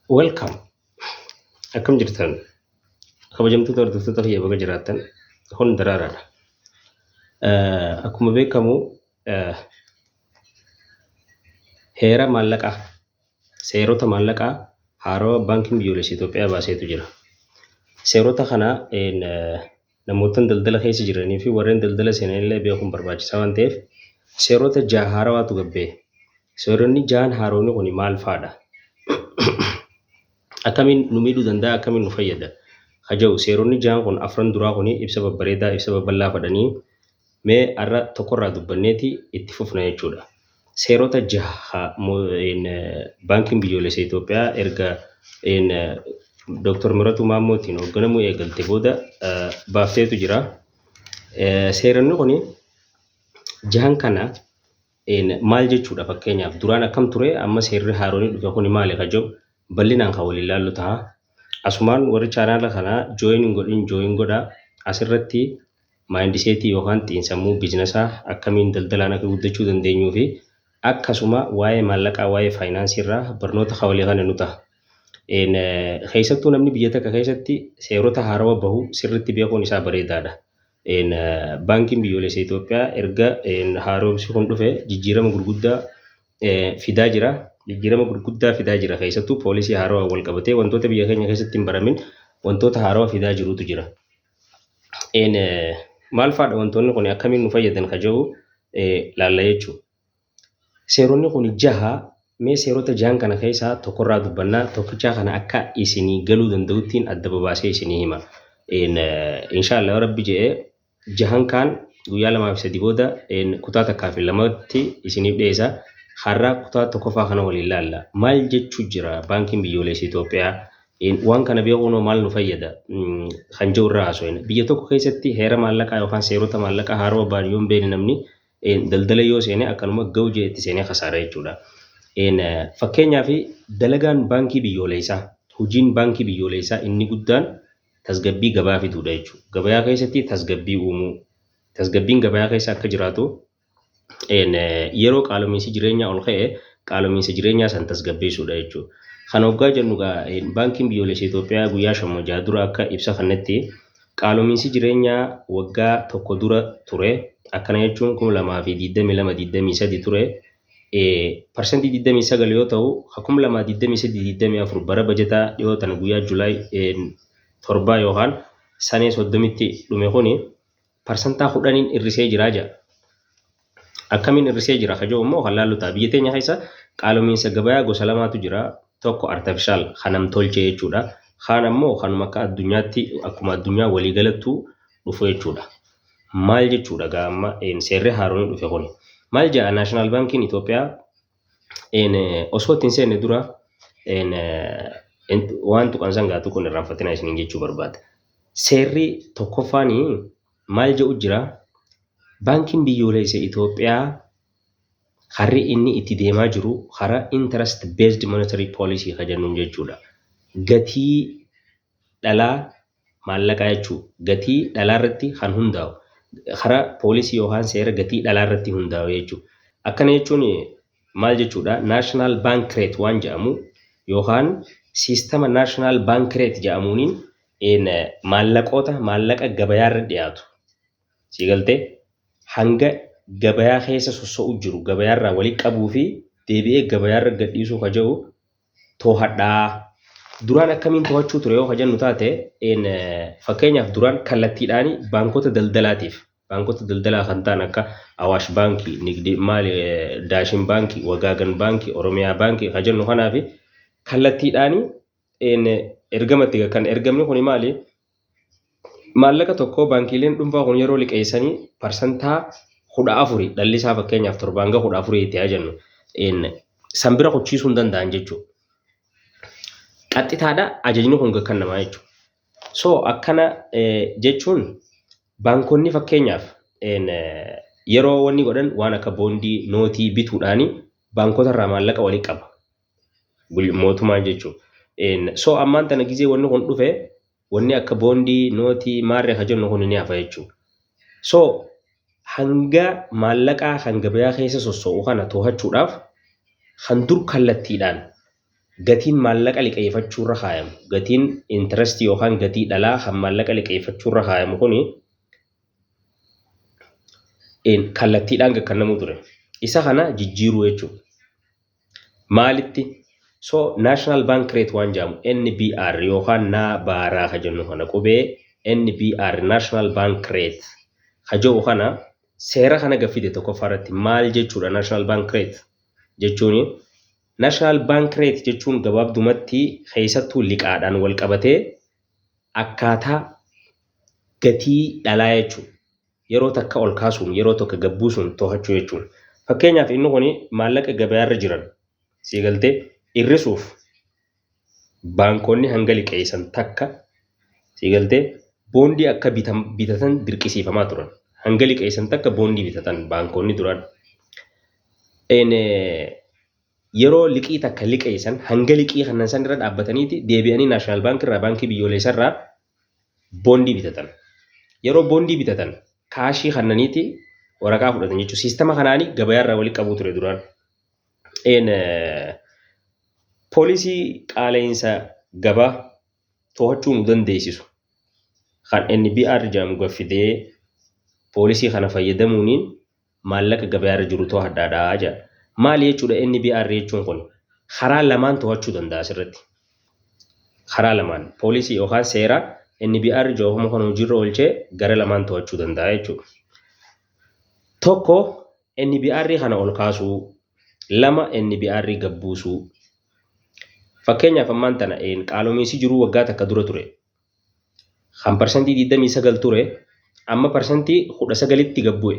Welcome. Akkam jirtan? Kabajamtoota hordoftoota kiyya, baga jiraattan. Kun Daraaraadha. Akkuma beekamu heera maallaqaa, seerota maallaqaa haarawaa Baankiin Biyyoolessa Itoophiyaa baaseetu jira. Seerota kana namoota daldala keessa jiranii fi warreen daldala seenanillee beekuun barbaachisaa waan ta'eef, seerota jaha haarawaatu gabbee. Seeronni jahan haaroonni kun maal fa'aadha? Akkamiin nu miidhuu danda'a? Akkamiin nu fayyada? Haja'u seeronni jahan kun, afran duraa kun ibsa babbareedaa, ibsa babal'aa fadhanii, mee har'a tokkorraa dubbanneeti itti fufna jechuudha. Seerota jaha Baankiin Biyyoolessa Itoophiyaa erga Dr. Miratuu Maammootiin hoogganamuu eegalte booda baafteetu jira. Seeronni kun jahan kana maal jechuudha? Fakkeenyaaf, duraan akkam ture, amma seerri haaroon dhufe kun maali ka jedhu bal'inaan kan waliin ilaallu ta'a. Asumaan warri chaanaala kanaa join hin godhin, join godhaa. Asirratti mindsetii yookaan xiinsammuu businessaa, akkamiin daldalaan akka guddachuu dandeenyuu fi akkasuma waa'ee maallaqaa, waa'ee faayinaansii irraa barnoota kan walii kana nu ta'a. Keessattuu namni biyya takka keessatti seerota haarawaa bahu sirriitti beekuun isaa bareedaadha. Baankiin Biyyoolessa Itoophiyaa erga haaromsi kun dhufe jijjiirama gurguddaa fidaa jira. Jijjiirama gurguddaa fidaa jira. Keessattuu poolisii haarawaa wal qabatee wantoota biyya keenya keessatti hin baramin, wantoota haarawaa fidaa jirutu jira. Maal fa'aadha wantoonni kun, akkamiin nu fayyadan ka jedhu laalla jechuudha. Seeronni kun jaha. Mee seerota jahan kana keessaa tokkorraa dubbannaa, tokkichaa kana akka isinii galuu danda'uttiin adda babaasee isinii hima. Inshaallah, Rabbi jedhee, jahan kaan guyyaa 2 fi 3 booda kutaa takkaa fi lamatti isiniif dhiyeessa. Har'a kutaa tokkoffaa kana waliin laalla. Maal jechuu jira Baankiin Biyyoolessa Itoophiyaa? Waan kana beekuun maal nu fayyada? Kan jiru irraa haasofna. Biyya tokko keessatti heera maallaqaa yookaan seerota maallaqaa haarawaa ba'an yoo hin beekne, namni daldala yoo seene akkanuma ga'u jee itti seenee kasaara jechuudha. Fakkeenyaaf, dalagaan baankii biyyoolessaa, hojiin baankii biyyoolessaa inni guddaan tasgabbii gabaa fiduudha jechuudha. Gabayaa keessatti tasgabbii uumuu. Tasgabbiin gabayaa keessa akka jiraatu, yeroo qaalomiinsi jireenyaa ol ka'e qaalomiinsa jireenyaa san tasgabbeessuudha jechuudha. Kana hoggaa jennu, Baankiin Biyyoolessa Itoophiyaa guyyaa 5 6 dura akka ibsa kanatti, qaalomiinsi jireenyaa waggaa tokko dura ture, akkana jechuun 2022-23 ture, 29% yoo ta'u, 2023-24 bara bajataa dhiyoo tana guyyaa July 7 yookaan Sanee 30tti dhume kuni 10%n hir'isee jiraa jedha. Akkamiin hir'isee jira ka jedhu immoo kan laallu ta'a. Biyya teenya keessa qaalomiinsa gabayaa gosa lamaatu jira. Tokko artificial, kan namtolchee jechuudha. Kaan ammoo kanuma akka addunyaatti, akkuma addunyaa waliigalattuu dhufu jechuudha. Maal jechuudha gaa amma seerri haaroon dhufe kuni? Maal jedha National Baankiin Itoophiyaa? Osoo ittiin seenne dura waan tuqan san gaatu kun irraanfatina isiniin jechuu barbaada. Seerri tokkoffaan maal jedhu jira? Baankiin Biyyoolessa Itoophiyaa harri inni itti deemaa jiru karaa interest based monetary policy ka jennuun jechuudha. Gatii dhalaa maallaqaa jechuudha. Gatii dhalaa irratti kan hundaa'u. Karaa poolisii yookaan seera gatii dhalaa irratti hundaa'u jechuudha. Akkana jechuun maal jechuudha? National Bank Rate waan jedhamu yookaan siistama National Bank Rate jedhamuuniin maallaqoota, maallaqa gabayaarra dhiyaatu. Si galtee, hanga gabayaa keessa sossoo'u jiru gabayaarraa walii qabuu fi deebi'ee gabayaarra gadhiisuu ka jedhu too'adhaa. Duraan akkamiin to'achuu ture yoo ka jennu taate, fakkeenyaaf, duraan kallattiidhaan baankota daldalaatiif, baankota daldalaa kan ta'an akka Awaash Baankii, Nigdi maali, Daashin Baankii, Wagaagan Baankii, Oromiyaa Baankii ka jennu kanaaf kallattiidhaan ergamatti kan ergamni kuni maali? Maallaqa tokko baankiileen dhuunfaa kun yeroo liqeessanii 14% dhalli isaa, fakkeenyaaf 7 hanga 14 itti haa jennu, san bira kuchiisuu hin danda'an jechuudha. Qaxxitaadha ajajni kun kan namaa jechuudha. So akkana jechuun baankonni fakkeenyaaf yeroo wanni godhan waan akka boondii, nootii bituudhaani baankota irraa maallaqa walii qaba. Mootummaan jechuudha. So ammaan tana gizee wanni kun dhufe, wanni akka boondii, nootii, maarree ka jennu kun ni hafa jechuudha. So hanga maallaqaa kan gabayaa keessa sossoo'u kana to'achuudhaaf, kan dur kallattiidhaan Gatiin maallaqa liqeeffachuurra kaayamu, gatiin interest yookaan gatii dhalaa kan maallaqa liqeeffachuurra kaayamu kuni kallattiidhaan gakkannamuu ture. Isa kana jijjiiruu jechuudha. Maalitti? So National Bank Rate waan jedhamu, NBR yookaan naa baaraa ka jennu kana, qubee NBR, National Bank Rate ka jedhu kana, seera kana gaffide. Tokkoffaa irratti maal jechuudha National Bank Rate jechuuni? National Bank Rate jechuun gabaabdumatti keessattuu liqaadhaan wal qabatee akkaataa gatii dhalaa jechuudha. Yeroo takka ol kaasuun, yeroo tokko gabbuusuun to'achuu jechuudha. Fakkeenyaaf, inni kun maallaqa gabayaarra jiran sii galtee hir'isuuf baankonni hanga liqeessan takka sii galtee boondii akka bitatan dirqisiifamaa turan. Hanga liqeessan takka boondii bitatan baankonni duraan. Yeroo liqii takka liqeessan hanga liqii kanan san irra dhaabbataniiti deebi'anii National Bank irraa, baankii biyyoolessaa irraa boondii bitatan. Yeroo boondii bitatan kaashii kannaniiti waraqaa fudhatan jechuudha. Siistama kanaanii gabayaarraa walitti qabuu ture duraan. Poolisii qaala'insa gabaa to'achuu nu dandeessisu kan NBR jedhamu gaffidee poolisii kana fayyadamuuniin maallaqa gabayaarra jiru to'adhaadhaa jedha. Maali jechuudha NBR jechuun kun? Karaa lamaan to'achuu danda'a asirratti. Karaa lamaan poolisii yookaan seera NBR jedhamu kan hojiirra oolchee gara lamaan to'achuu danda'a jechuudha. Tokko, NBR kana ol kaasuu; lama, NBR gabbuusuu. Fakkeenyaaf, ammaan tana qaalomiinsi jiruu waggaa takka dura ture. Kan 29% ture amma 19%tti gabbu'e.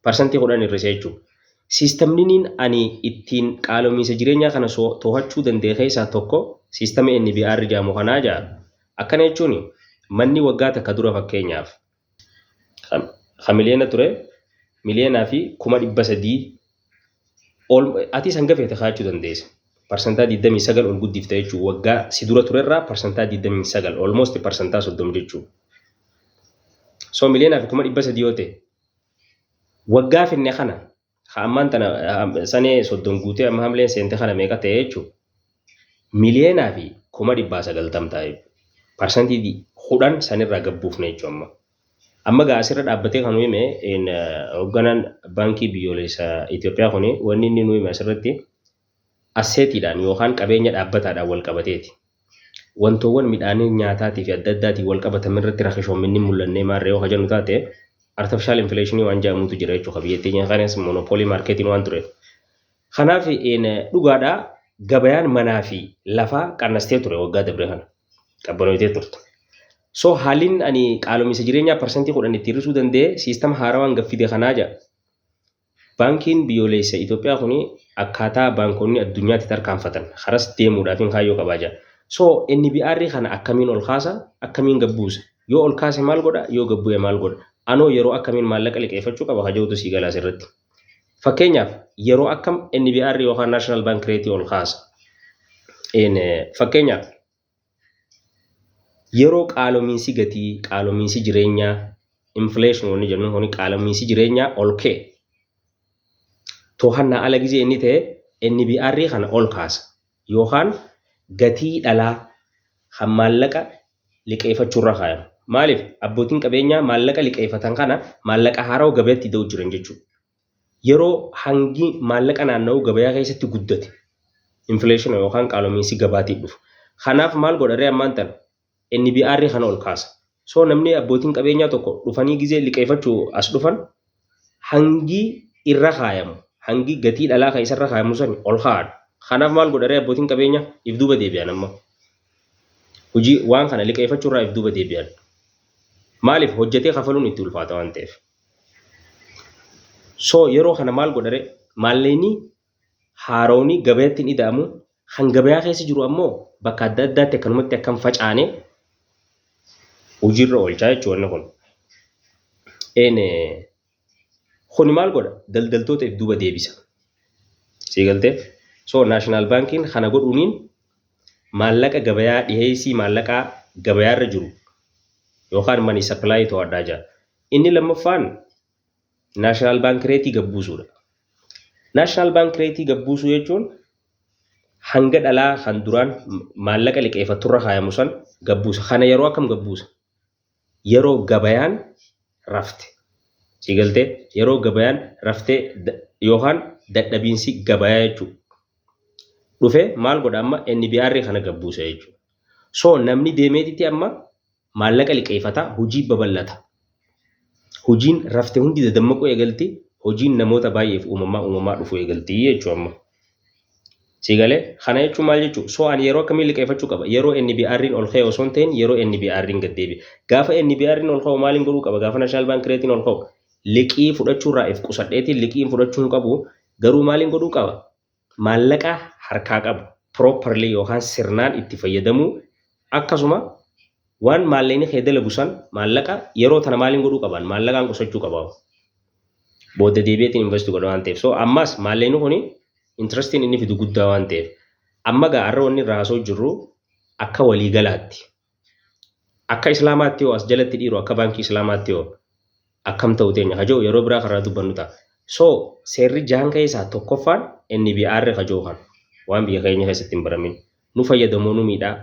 10% hir'ise jechuudha. Siistamni ani ittiin qaalomiinsa jireenyaa kana to'achuu danda'e keessaa tokko siistama NBR jedhamu kanaa jedha. Akkana jechuun manni waggaa takka dura fakkeenyaaf kan miliyoona ture, 1,300,000 ol ati hanga feete kaa'achuu dandeessa. 29% ol guddifte jechuudha. Waggaa si dura turerraa 29%, almost 30% jechuudha. So 1,300,000 yoo ta'e, waggaa finne kana ha ammaan tana sanee 30 guutee amma hamleen seente kana meeqa ta'e jechuudha? 1,900,000 ta'a jechuudha. 10% sanirraa gabbuufne jechuudha amma. Amma gaa asirra dhaabbatee kan hime hoogganaan baankii biyyoolessaa Itoophiyaa kuni, wanni inni nu hime asirratti assetiidhaan yookaan qabeenya dhaabbataadhaan wal qabateeti. Wantoowwan midhaanii nyaataatii fi adda addaatiin wal qabatan irratti rakishoomminni mul'annee maarree yoo jennu taate, artificial inflation waan jedhamutu jira jechuudha. Biyya teenya kanas monopoly marketiin waan tureef. Kanaaf dhugaadhaa gabayaan manaa fi lafaa qannastee ture, waggaa dabre kana qabbanootee turte. So haalli ani qaaloomisa jireenyaa 10% itti hir'isuu danda'e siistama haarawaan gaffide kanaa jedha. Baankiin biyyoolessa Itoophiyaa kun akkaataa baankonni addunyaatti tarkaanfatan karas deemuudhaaf hin kaayyoo qabaa jira. So NBR kana akkamiin ol kaasa, akkamiin gabbuusa? Yoo ol kaase maal godha? Yoo gabbu'e maal godha? Anoo yeroo akkamiin maallaqa liqeeffachuu qaba haja'utu sii galaa asirratti. Fakkeenyaaf, yeroo akkam NBR yookaan National Bank Rate ol kaasa? Fakkeenyaaf, yeroo qaalomiinsi gatii, qaalomiinsi jireenyaa, inflation wanni jennu kun, qaalomiinsi jireenyaa ol ka'e, to'annaa ala gizee inni ta'e, NBR kana ol kaasa yookaan gatii dhalaa kan maallaqa liqeeffachuurra kaayamu. Maaliif? Abbootiin qabeenyaa maallaqa liqeeffatan kana maallaqa haarawaa gabaatti da'u jiran jechuudha. Yeroo hangi maallaqa naanna'uu gabayaa keessatti guddate inflation yookaan qaalomiinsi gabaatiif dhufu. Kanaaf maal godha ree ammaan tana? NBR kana ol kaasa. So namni abbootiin qabeenyaa tokko dhufanii gizee liqeeffachuu as dhufan hangi irra kaayamu, hangi gatii dhalaa kan isarra kaayamu san ol kaa'adha. Kanaaf maal godha ree abbootiin qabeenyaa? If duuba deebi'an amma. Hojii waan kana liqeeffachuu irraa if duuba deebi'an. Maaliif? Hojjetee kafaluun itti ulfaata waan ta'eef. So yeroo kana maal godha ree? Maallaqni haarawni gabaatti hin ida'amu, kan gabayaa keessa jiru ammoo bakka adda addaatti akkanumatti akkam facaane hojiirra oolchaa jechuudha wanni kun. Kuni maal godha? Daldaltoota if duuba deebisa. Sii galtee? So National Bankiin kana godhuuniin maallaqa gabayaa, dhiheessii maallaqaa gabayaarra jiru yookaan money supply to'adhaa jira. Inni lammaffaan National Bank Rate gabbuusuudha. National Bank Rate gabbuusuu jechuun Hanga dhalaa kan duraan maallaqa liqeeffatturra kaayamu san gabbuusa. Kana yeroo akkam gabbuusa? Yeroo gabayaan rafte. Si galtee? Yeroo gabayaan raftee yookaan dadhabiinsi gabayaa jechuudha. Dhufee maal godha amma? NBR kana gabbuusa jechuudha. So namni deemeetitti amma maallaqa liqeeffata, hojii babal'ata. Hojiin rafte hundi dadammaquu eegalti, hojiin namoota baay'eef uumamaa uumamaa dhufu eegalti jechuudha amma. Si galee? Kana jechuun maal jechuudha? So ani yeroo akkamii liqeeffachuu qaba? Yeroo NBR'n ol ka'e osoo hin ta'in, yeroo NBR'n gad deebi'e. Gaafa NBR'n ol ka'u maaliin godhuu qaba? Gaafa National Bank Rate'n ol ka'u liqii fudhachuurraa if qusadheetiin liqiin fudhachuu hin qabu. Garuu maaliin godhuu qaba? Maallaqa harkaa qabu properly yookaan sirnaan itti fayyadamuu, akkasuma waan maallaqni kee dalagu san maallaqa yeroo tana maaliin godhuu qaban? Maallaqaan qusachuu qaba. Booda deebi'eetiin invest godha waan ta'eef. So ammas maallaqni kuni interestiin inni fidu guddaa waan ta'eef. Amma gaa har'a wanni irraa haasa'u jirru akka waliigalaatti. Akka Islaamaatti yoo as jalatti dhiiru, akka baankii Islaamaatti yoo akkam ta'u teenya haja'u, yeroo biraa karaa dubbannu ta'a. So seerri jahan keessaa tokkoffaan NBR haja'u kan waan biyya keenya keessatti hin baramin. Nu fayyadamoo nu miidhaa?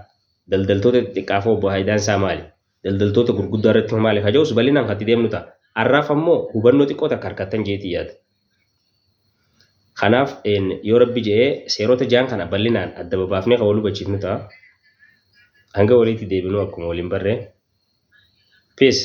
Daldaltoota xixiqqaafoo faayidaan isaa maali? Daldaltoota gurguddaa irratti maali? Haja'us bal'inaan kan itti deemnu ta'a. Har'aaf ammoo hubannoo xiqqoo takka harkattan jeetii yaada. Kanaaf yoo Rabbi jedhee seerota jahan kana bal'inaan adda babaafnee kan wal hubachiifnu ta'a. Hanga walitti deebinuu akkuma waliin barree. Peace.